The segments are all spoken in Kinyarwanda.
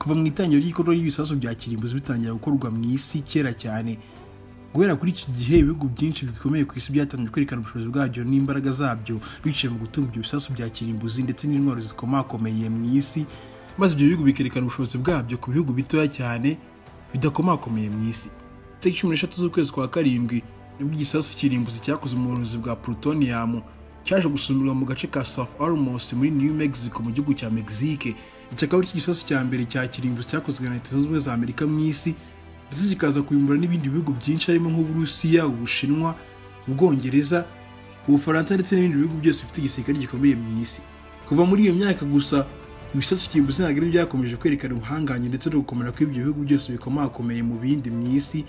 Kuva mu itangiriro ry'ikorwa ry'ibisasu bya kirimbuzi bitangira gukorwa mu isi kera cyane, guhera kuri iki gihe ibihugu byinshi bikomeye ku isi byatangiye kwerekana ubushobozi bwabyo n'imbaraga zabyo biciye mu gutunga ibyo bisasu bya kirimbuzi ndetse n'intwaro zikomakomeye mu isi, maze ibyo bihugu bikerekana ubushobozi bwabyo ku bihugu bitoya cyane bidakomakomeye mu isi. Tariki 13 z'ukwezi kwa karindwi nibwo igisasu kirimbuzi cyakoze mu burozi bwa plutonium cyaje gusumirwa mu gace ka South Alamos muri New Mexico mu gihugu cya Mexique. Iki akaba ari igisasu cya mbere cya kirimbuzi cyakozwe na Leta Zunze Ubumwe za Amerika mu isi, ndetse kikaza kubimbura n'ibindi bihugu byinshi harimo nk'Uburusiya, Ubushinwa, Ubwongereza, Ubufaransa ndetse n'ibindi bihugu byose bifite igisirikare gikomeye mu isi. Kuva muri iyo myaka gusa, ibisasu kirimbuzi ntabwo ari byakomeje kwerekana ubuhangange ndetse no gukomera kw'ibyo bihugu byose bikomakomeye mu bindi mu isi,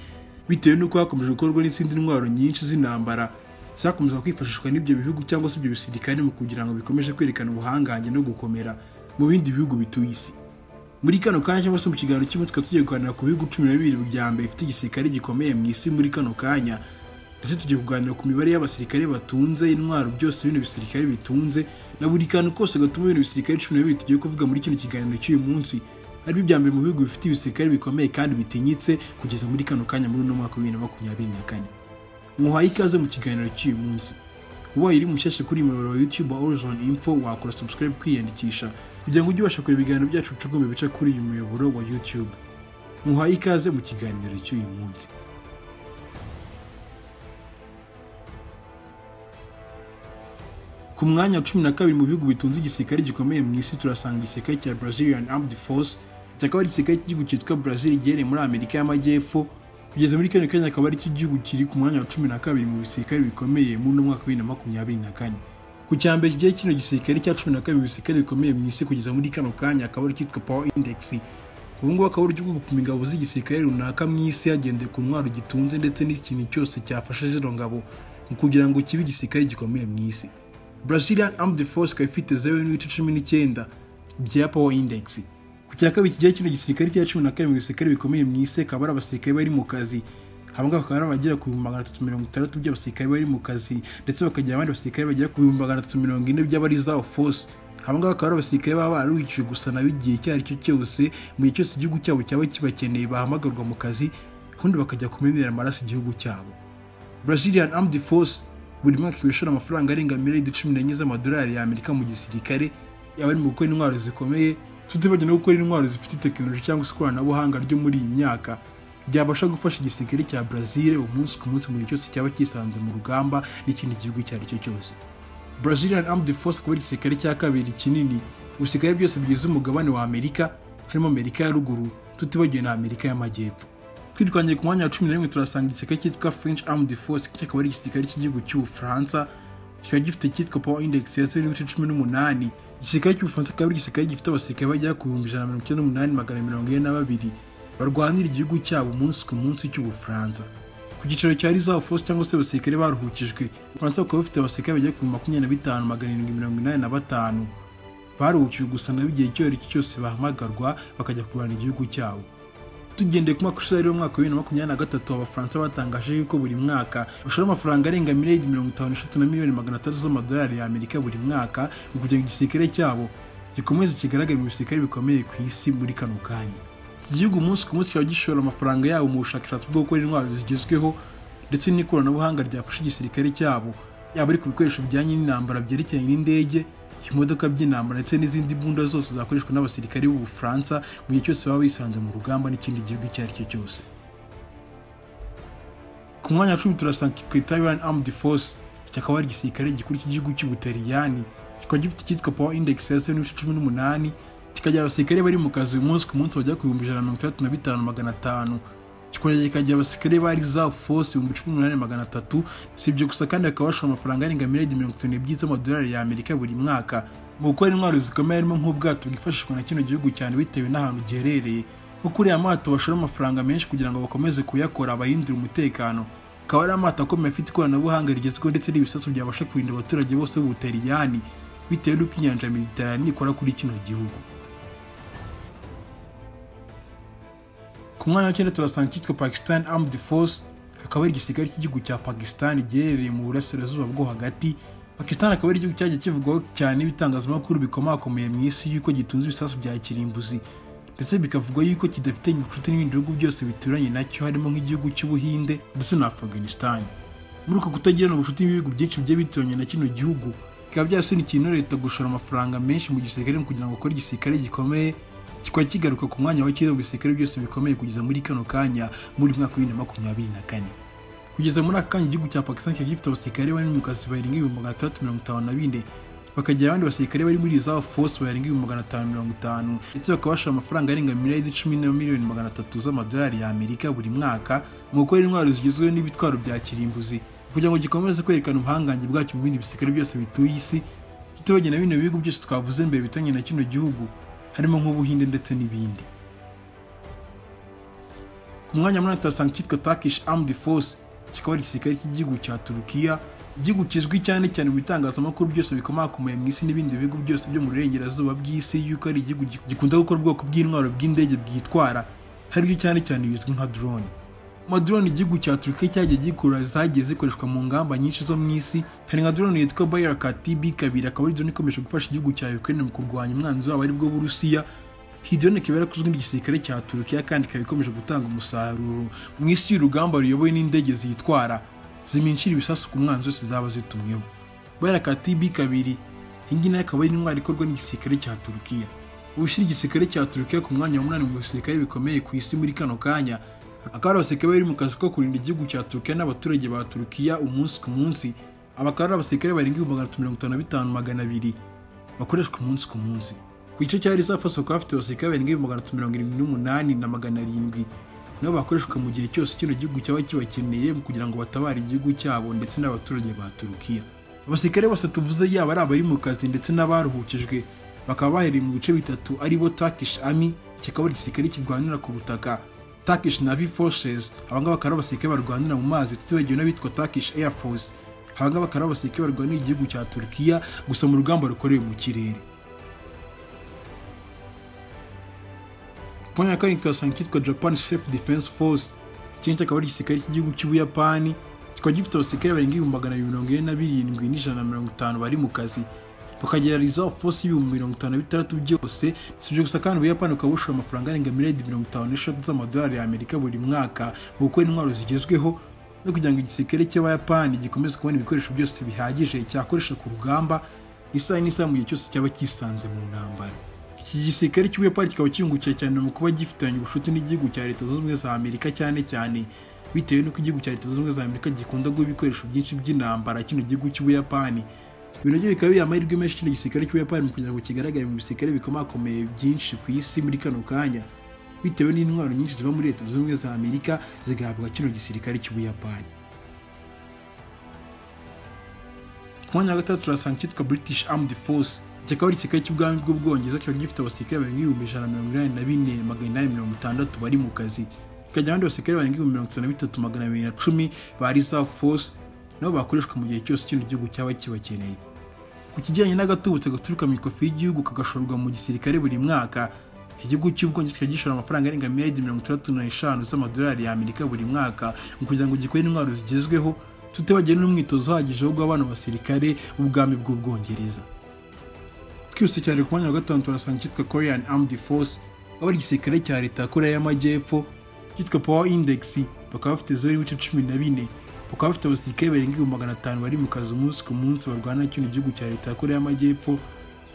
bitewe n'uko hakomeje gukorwa n'izindi ntwaro nyinshi z'intambara zakomeza kwifashishwa n'ibyo bihugu cyangwa se ibyo bisirikare mu kugira ngo bikomeje kwerekana ubuhangange no gukomera mu bindi bihugu bituye isi. Muri kano kanya cyangwa se mu kiganiro kimwe tukaba tugiye kuganira ku bihugu 12 bya mbere bifite igisirikare gikomeye mu isi muri kano kanya, ndetse tugiye kuganira ku mibare y'abasirikare batunze intwaro byose bino bisirikare bitunze na buri kantu kose gatuma bino bisirikare 12 tugiye kuvuga muri kino kiganiro cy'uyu munsi ari ibya mbere mu bihugu bifite ibisirikare bikomeye kandi bitinyitse kugeza muri kano kanya muri uno mwaka wa 2024. Muhaye ikaze mu kiganiro cy'uyu munsi. Ubaye uri mushyashya kuri umuyoboro wa YouTube wa Horizon Info, wakora subscribe kwiyandikisha kugira ngo ujye ubasha kureba ibiganiro byacu bicukumbuye bica kuri uyu muyoboro wa YouTube. Muhaye ikaze mu kiganiro cy'uyu munsi. Ku mwanya wa 12 mu bihugu bitunze igisirikare gikomeye mu isi turasanga igisirikare cya Brazilian Armed Force, kikaba ari igisirikare cy'igihugu cyitwa Brazil giherereye muri Amerika y'Amajyepfo. Kugeza muri kano kanya akaba ari igihugu kiri ku mwanya wa 12 mu bisirikare bikomeye muri uno mwaka wa 2024. Ku cya mbere kigiye kino gisirikare cya 12 mu bisirikare bikomeye mu isi kugeza muri kano kanya akaba ari cyitwa Power Index. Ubu ngubu akaba ari uburyo bwo gupima ingabo z'igisirikare runaka mu isi hagendewe ku ntwaro gitunze ndetse n'ikintu cyose cyafasha zino ngabo mu kugira ngo kibe igisirikare gikomeye mu isi. Brazilian Armed Force ikaba ifite 0.19 bya Power Index. Ku cya kabiri kigiye kino gisirikare cya 12 mu bisirikare bikomeye mu isi akaba ari abasirikare bari mu kazi. Aba ngaba bakaba ari abagera ku 360 by'abasirikare bari mu kazi, ndetse bakagira abandi basirikare bagera ku 340 by'abari reserve force. Aba ngaba bakaba ari abasirikare baba baruhukije gusa nabo igihe icyo ari cyo cyose, mu gihe cyose igihugu cyabo cyaba kibakeneye bahamagarwa mu kazi, ubundi bakajya kumenera amaraso igihugu cyabo. Brazilian Armed Force buri mwaka ibishora amafaranga arenga miliyari 14 z'amadolari y'Amerika mu gisirikare, yaba ari mu gukora intwaro zikomeye, tutibagiwe no gukora intwaro zifite tekinoloji cyangwa se ikoranabuhanga ryo muri iyi myaka byabasha gufasha igisirikare cya Brazil umunsi ku munsi mu gihe cyose cyaba cyisanze mu rugamba n'ikindi gihugu icyo ari cyo cyose. Brazilian Armed Force kuba igisirikare cya kabiri kinini ibisirikare byose bigize umugabane wa Amerika, harimo Amerika ya ruguru tutibagiwe na Amerika y'Amajyepfo. Twirwanye ku mwanya wa 11 turasanga igisirikare cyitwa French Armed Force, kikaba ari igisirikare cy'igihugu cy'Ubufaransa, kikaba gifite cyitwa Power Index ya 0.18. Igisirikare cy'Ubufaransa kikaba ari igisirikare gifite abasirikare bagera ku 198,442 barwanira igihugu cyabo umunsi ku munsi cy'Ubufaransa. Ku giciro cya Reserve Force cyangwa se abasirikare baruhukijwe, Ubufaransa bukaba bufite abasirikare bagera ku 25,785 baruhukijwe gusa nabo igihe icyo ari cyo cyose bahamagarwa bakajya kurwana igihugu cyabo. Tugendeye ku mwaka ushize ari wo mwaka wa 2023, Abafaransa batangaje yuko buri mwaka bashora amafaranga arenga miliyari 53 na miliyoni 600 z'amadolari y'Amerika buri mwaka mu kugira ngo igisirikare cyabo gikomeze kigaragare mu bisirikare bikomeye ku isi muri kano kanya. Iki gihugu umunsi ku munsi kikaba gishora amafaranga yabo mu bushakashatsi bwo gukora intwaro zigezweho ndetse n'ikoranabuhanga ryafasha igisirikare cyabo, yaba ari ku bikoresho bijyanye n'intambara byerekeranye n'indege, imodoka by'intambara ndetse n'izindi mbunda zose zakoreshwa n'abasirikare b'Ubufaransa mu gihe cyose baba bisanze mu rugamba n'ikindi gihugu icyo ari cyo cyose. Ku mwanya wa 10 turasanga kitwa Italian Armed Force, kikaba ari igisirikare gikuru cy'igihugu cy'Ubutaliyani, kikaba gifite icyitwa Power Index ya 0.18, kikagira abasirikare bari mu kazi umunsi ku munsi bagera ku 165,500, kikongera kikagira abasirikare ba Reserve Force 18,300. Si ibyo gusa kandi bakaba bashora amafaranga arenga miliyari 52 z'amadolari y'Amerika buri mwaka mu gukora intwaro zikomeye harimo nk'ubwato bwifashishwa na kino gihugu cyane bitewe n'ahantu giherereye. Nko kuri aya mato bashora amafaranga menshi kugira ngo bakomeze kuyakora abarindira umutekano. Akaba ari amato akomeye afite ikoranabuhanga rigezweho ndetse n'ibisasu byabasha kurinda abaturage bose b'Ubutaliyani bitewe n'uko inyanja ya Mediterane ikora kuri kino gihugu. Ku mwanya wa 9 turasanga cyitwa Pakistan Armed Force, akaba ari igisirikare cy'igihugu cya Pakistan giherereye mu burasirazuba bwo hagati. Pakistan akaba ari igihugu cyagiye kivugwaho cyane n'ibitangazamakuru bikomakomeye mu isi yuko gitunze ibisasu bya kirimbuzi, Ndetse bikavugwa yuko kidafite ubucuti n'ibindi bihugu byose bituranye nacyo, harimo nk'igihugu cy'Ubuhinde ndetse na Afghanistan. Muri uko kutagirana ubucuti n'ibihugu byinshi bigiye bituranye na kino gihugu, bikaba byasunikiye ino leta gushora amafaranga menshi mu gisirikare kugira ngo akore igisirikare gikomeye, kikaba kigaruka ku mwanya wa cyenda mu bisirikare byose bikomeye kugeza muri kano kanya muri mwaka wa 2024. Kugeza muri aka kanya igihugu cya Pakistan kikaba gifite abasirikare bari mu kazi barenga 654,000, bakagira abandi basirikare bari muri reserve force barenga 550,000, ndetse bakaba bashora amafaranga arenga miliyari 10 na miliyoni 300 z'amadolari ya Amerika buri mwaka mu gukora intwaro zigezweho n'ibitwaro bya kirimbuzi kugira ngo gikomeze kwerekana ubuhangange bwacyo mu bindi bisirikare byose bituye isi, tutibagiwe na bino bihugu byose twavuze mbere bitanye na kino gihugu, harimo nk'Ubuhinde ndetse n'ibindi. Ku mwanya munani turasanga icyitwa Turkish Armed Force, kikaba ari igisirikare cy'igihugu cya Turukiya, igihugu kizwi cyane cyane mu bitangazamakuru byose bikomakomeye mu isi n'ibindi bihugu byose byo mu burengerazuba bw'isi, yuko ari igihugu gikunda gukora ubwoko bw'intwaro bw'indege bwitwara, haribyo cyane cyane bizwi nka drone. Amadrone igihugu cya Turukiya cyagiye gikora zagiye zikoreshwa mu ngamba nyinshi zo mu isi, hari nka drone yitwa Bayraktar TB2, akaba ari drone ikomeje gufasha igihugu cya Ukraine mu kurwanya umwanzi wabo aribwo Burusiya. Iyi drone ikaba yarakozwe n'igisirikare cya Turukiya kandi ikaba ikomeje gutanga umusaruro mu isi y'urugamba ruyobowe n'indege zitwara ziminshira ibisasu ku mwanzi wose zaba zitumweho. Bayraktar TB2 iyi ngiyi nayo akaba ari intwaro ikorwa n'igisirikare cya Turukiya. Ubushyira igisirikare cya Turukiya ku mwanya wa munani mu bisirikare bikomeye ku isi muri kano kanya, akaba ari abasirikare bari mu kazi ko kurinda igihugu cya Turukiya n'abaturage ba Turukiya umunsi ku munsi. Aba akaba ari abasirikare barenga 355,200 bakoreshwa umunsi ku munsi. Ku gice cya Reserve Force bakaba bafite abasirikare barenga 378,700 nabo bakoreshwa mu gihe cyose kino gihugu cyaba kibakeneye kugira ngo batabare igihugu cyabo ndetse n'abaturage ba Turukiya. Abasirikare bose tuvuze yaba ari abari mu kazi ndetse n'abaruhukijwe bakaba bahereye mu bice bitatu, aribo Turkish Army, kikaba ari igisirikare kirwanira ku butaka, Turkish Navy Forces, abangaba bakaba ari abasirikare barwanira mu mazi, tutibagiwe n'abitwa Turkish Air Force, abangaba bakaba ari abasirikare barwanira igihugu cya Turukiya gusa mu rugamba rukorewe mu kirere. Ku mwanya wa karindwi tuhasanga icyitwa Japan Self Defense Force, iki ngiki akaba ari igisirikare cy'igihugu cy'Ubuyapani, kikaba gifite abasirikare barenga 247,150 bari mu kazi, bakagira Reserve Force 56,000 byose. Si ibyo gusa kandi Ubuyapani bukaba bushora amafaranga arenga miliyari 53 z'amadolari ya Amerika buri mwaka mu gukora intwaro zigezweho no kugira ngo igisirikare cy'Abayapani gikomeze kubona ibikoresho byose bihagije cyakoresha ku rugamba isaha n'isaha mu gihe cyose cyaba cyisanze mu ntambara. Iki gisirikare cy'Ubuyapani kikaba cyiyungukiye cyane mu kuba gifitanye ubucuti n'igihugu cya Leta Zunze Ubumwe za Amerika, cyane cyane bitewe n'uko igihugu cya Leta Zunze Ubumwe za Amerika gikunda guha ibikoresho byinshi by'intambara kino gihugu cy'Ubuyapani. Ibintu byo bikaba biha amahirwe menshi kino gisirikare cy'Ubuyapani mu kugira ngo kigaragare mu bisirikare bikomakomeye byinshi ku isi muri kano kanya, bitewe n'intwaro nyinshi ziva muri Leta Zunze Ubumwe za Amerika zigahabwa kino gisirikare cy'Ubuyapani. Ku mwanya wa gatatu turasanga icyitwa British Armed Force, kikaba ari igisirikare cy'ubwami bw'Ubwongereza, kikaba gifite abasirikare barenga 184,860 bari mu kazi, kikagira abandi basirikare barenga 53,210 ba Reserve Force nabo bakoreshwa mu gihe cyose kino gihugu cyaba kibakeneye. Ku kijyanye n'agatubutse gaturuka mu ikofi y'igihugu kagashorwa mu gisirikare buri mwaka, igihugu cy'Ubwongereza kikaba gishora amafaranga arenga miliyari 65 z'amadolari ya Amerika buri mwaka mu kugira ngo gikore intwaro zigezweho, tutibagiwe n'umwitozo uhagije wo guha abana basirikare b'ubwami bw'Ubwongereza. Twihuse cyane ku mwanya wa gatanu turasanga icyitwa Korean Armed Force, aho ari igisirikare cya leta ya Korea y'Amajyepfo cyitwa Power Index, bakaba bafite 0.14, bakaba bafite abasirikare barenga 500,000 bari mu kazi umunsi ku munsi barwana kino gihugu cya leta ya Korea y'Amajyepfo.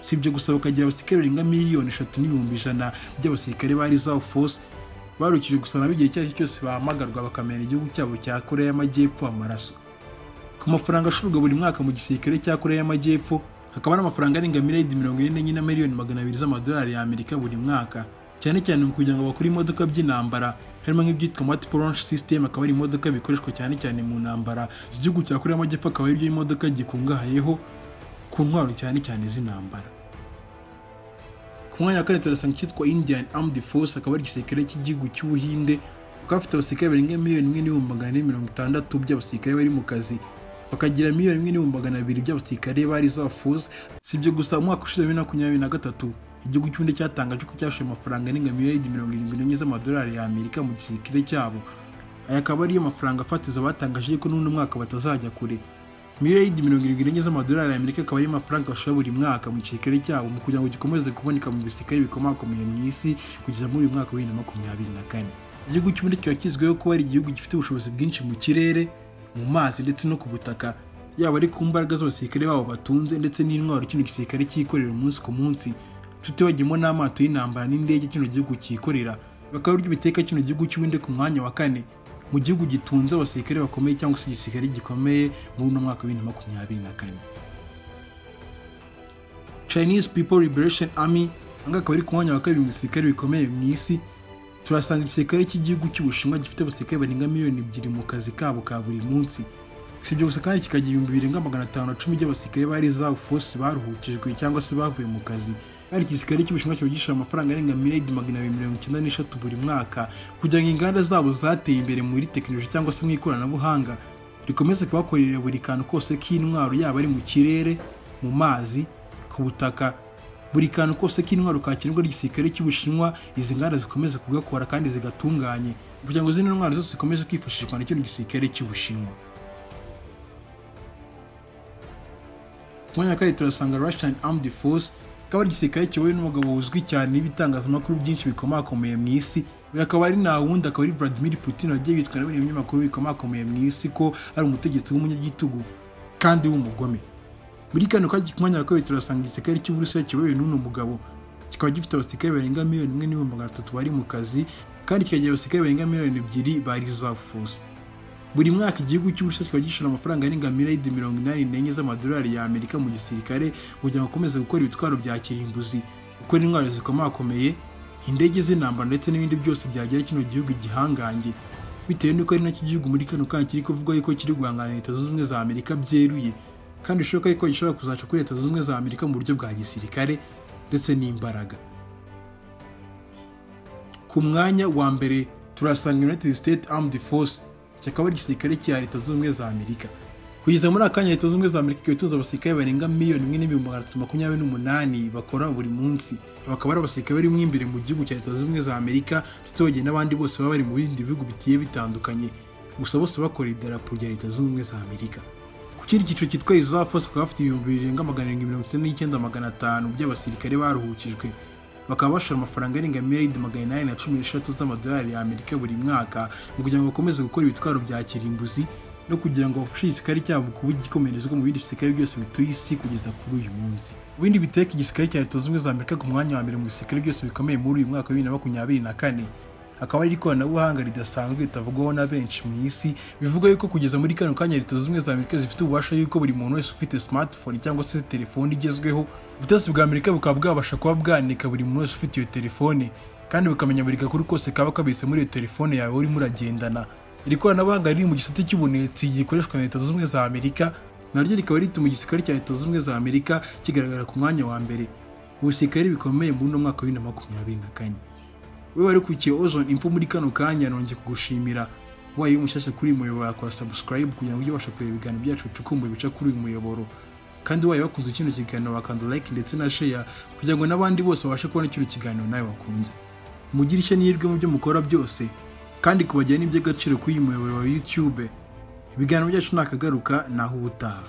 Si ibyo gusa, bakagira abasirikare barenga 3,100,000 by'abasirikare ba Reserve Force barukije gusa nabo igihe icyo ari cyo cyose bahamagarwa bakamena igihugu cyabo cya Korea y'Amajyepfo amaraso. Ku mafaranga ashorwa buri mwaka mu gisirikare cya Korea y'Amajyepfo hakaba n'amafaranga arenga miliyari 44 na miliyoni 200 z'amadolari ya Amerika buri mwaka, cyane cyane mu kugira ngo bakore imodoka by'intambara, harimo nk'ibyitwa Multiple Launch System, akaba ari imodoka bikoreshwa cyane cyane mu ntambara. Iki gihugu cya Korea y'Amajyepfo akaba aribyo imodoka gikungahayeho ku ntwaro cyane cyane z'intambara. Ku mwanya wa kane turasanga icyitwa Indian Armed Force, akaba ari igisirikare cy'igihugu cy'Ubuhinde, bakaba bafite abasirikare barenga 1,460,000 by'abasirikare bari mu kazi, bakagira 1,200,000 by'abasirikare ba Reserve Force. Si ibyo gusa, umwaka ushize 2023 igihugu cy'Ubuhinde cyatangaje ko cyashoye amafaranga arenga miliyari 74 z'amadolari ya Amerika mu gisirikare cyabo. Aya akaba ariyo mafaranga fatizo batangaje ko n'undi mwaka batazajya kure. Miliyari 74 z'amadolari y'Amerika akaba ari amafaranga bashora buri mwaka mu gisirikare cyabo mu kugira ngo gikomeze kuboneka mu bisirikare bikomakomeye mu isi kugeza muri uyu mwaka wa 2024. Igihugu cy'Ubuhinde kikaba kizwiho kuba ari igihugu gifite ubushobozi bwinshi mu kirere, mu mazi ndetse no ku butaka, yaba ari ku mbaraga z'abasirikare babo batunze ndetse n'intwaro kino gisirikare cyikorera umunsi ku munsi, tutibagiyemo n'amato y'intambara n'indege kino gihugu cyikorera. Bakaba aribyo biteka kino gihugu cy'Ubuhinde ku mwanya wa 4 mu gihugu gitunze abasirikare bakomeye cyangwa se igisirikare gikomeye muri uno mwaka wa 2024. Chinese People Liberation Army anga akaba ari ku mwanya wa 2 mu bisirikare bikomeye mu isi. Turasanga igisirikare cy'igihugu cy'Ubushinwa gifite abasirikare barenga miliyoni 2 mu kazi kabo ka buri munsi. Si ibyo gusa kandi kikagira 510,000 by'abasirikare ba Reserve Force baruhukijwe cyangwa se bavuye mu kazi. Kandi igisirikare cy'Ubushinwa kiba gishora amafaranga arenga miliyari 293 buri mwaka kugira ngo inganda zabo zateye imbere muri tekinoloji cyangwa se mu ikoranabuhanga rikomeze kubakorera buri kantu kose k'intwaro, yaba ari mu kirere, mu mazi, ku butaka, buri kantu kose k'intwaro kakenerwa n'igisirikare cy'Ubushinwa. Izi nganda zikomeze kugakora kandi zigatunganye kugira ngo zino ntwaro zose zikomeze kwifashishwa na kino gisirikare cy'Ubushinwa. Ku mwanya wa 2 turasanga Russian Armed Force, akaba ari igisirikare kiyobowe n'umugabo uzwi cyane n'ibitangazamakuru byinshi bikomakomeye mu isi. Uyu akaba ari nta wundi, akaba ari Vladimir Putin wagiye witwa na bimwe mu binyamakuru bikomakomeye mu isi ko ari umutegetsi w'umunyagitugu kandi w'umugome. Muri kano kanya ku mwanya wa 2 turasanga igisirikare cy'Uburusiya kiyobowe n'uno mugabo, kikaba gifite abasirikare barenga 1,300,000 bari mu kazi kandi kikagira abasirikare barenga miliyoni 2 ba Reserve Force. Buri mwaka igihugu cy'Uburusiya kikaba gishora amafaranga arenga miliyari 84 z'amadolari y'Amerika mu gisirikare kugira ngo akomeze gukora ibitwaro bya kirimbuzi, gukora intwaro zikomakomeye, indege z'intambara ndetse n'ibindi byose byagera kino gihugu gihangange, bitewe n'uko ari nacyo gihugu muri kano kanya kiri kuvugwa yuko kiri guhangana na Leta Zunze Ubumwe za Amerika byeruye, kandi bishoboka yuko gishobora kuzaca kuri Leta Zunze Ubumwe za Amerika mu buryo bwa gisirikare ndetse n'imbaraga. Ku mwanya wa 1 turasanga United States Armed Force, kikaba ari igisirikare cya Leta Zunze Ubumwe za Amerika. Kugeza muri aka kanya Leta Zunze Ubumwe za Amerika ikaba itunze abasirikare barenga 1,328,000 bakora buri munsi. Bakaba ari abasirikare barimo imbere mu gihugu cya Leta Zunze Ubumwe za Amerika ndetse bagiye n'abandi bose baba bari mu bindi bihugu bigiye bitandukanye, gusa bose bakora idarapo rya Leta Zunze Ubumwe za Amerika. Ku kindi cyiciro cyitwa Reserve Force bakaba bafite 799,500 by'abasirikare baruhukijwe, bakaba bashora amafaranga arenga miliyari 813 z'amadolari y'Amerika buri mwaka mu kugira ngo bakomeze gukora ibitwaro bya kirimbuzi no kugira ngo bafashe igisirikare cyabo kuba igikomerezwa mu bindi bisirikare byose bituye isi kugeza kuri uyu munsi. Ibindi biteka igisirikare cya Leta Zunze Ubumwe za Amerika ku mwanya wa 1 mu bisirikare byose bikomeye muri uyu mwaka wa 2024 akaba ari ikoranabuhanga ridasanzwe ritavugwaho na benshi mu isi, bivuga yuko kugeza muri kano kanya Leta Zunze Ubumwe za Amerika zifite ububasha yuko buri muntu wese ufite smartphone cyangwa se telefone igezweho, ubutasi bwa Amerika bukaba bwabasha kuba bwaneka buri muntu wese ufite iyo telefone kandi bukamenya buri gakuru kose kaba kabitse muri iyo telefone yawe urimo uragendana. Iri koranabuhanga riri mu gisate cy'ubunetsi gikoreshwa na Leta Zunze Ubumwe za Amerika naryo rikaba rituma igisirikare cya Leta Zunze Ubumwe za Amerika kigaragara ku mwanya wa 1 mu bisirikare bikomeye muri uno mwaka wa 2024. Wewe wari kukiye Ozone Info muri kano kanya, nongeye kugushimira. Wayi umushyashya kuri uyu muyoboro wakora subscribe kugira ngo ujye ubasha kureba ibiganiro byacu bicukumbuye bica kuri uyu muyoboro, kandi wayi wakunze kino kiganiro wakanda like ndetse na share kugira ngo n'abandi bose babashe kubona kino kiganiro nawe wakunze. Mugire ishya n'ihirwe mu byo mukora byose, kandi kubagira n'iby'agaciro kuri uyu muyoboro wa YouTube. Ibiganiro byacu nakagaruka naho ubutaha.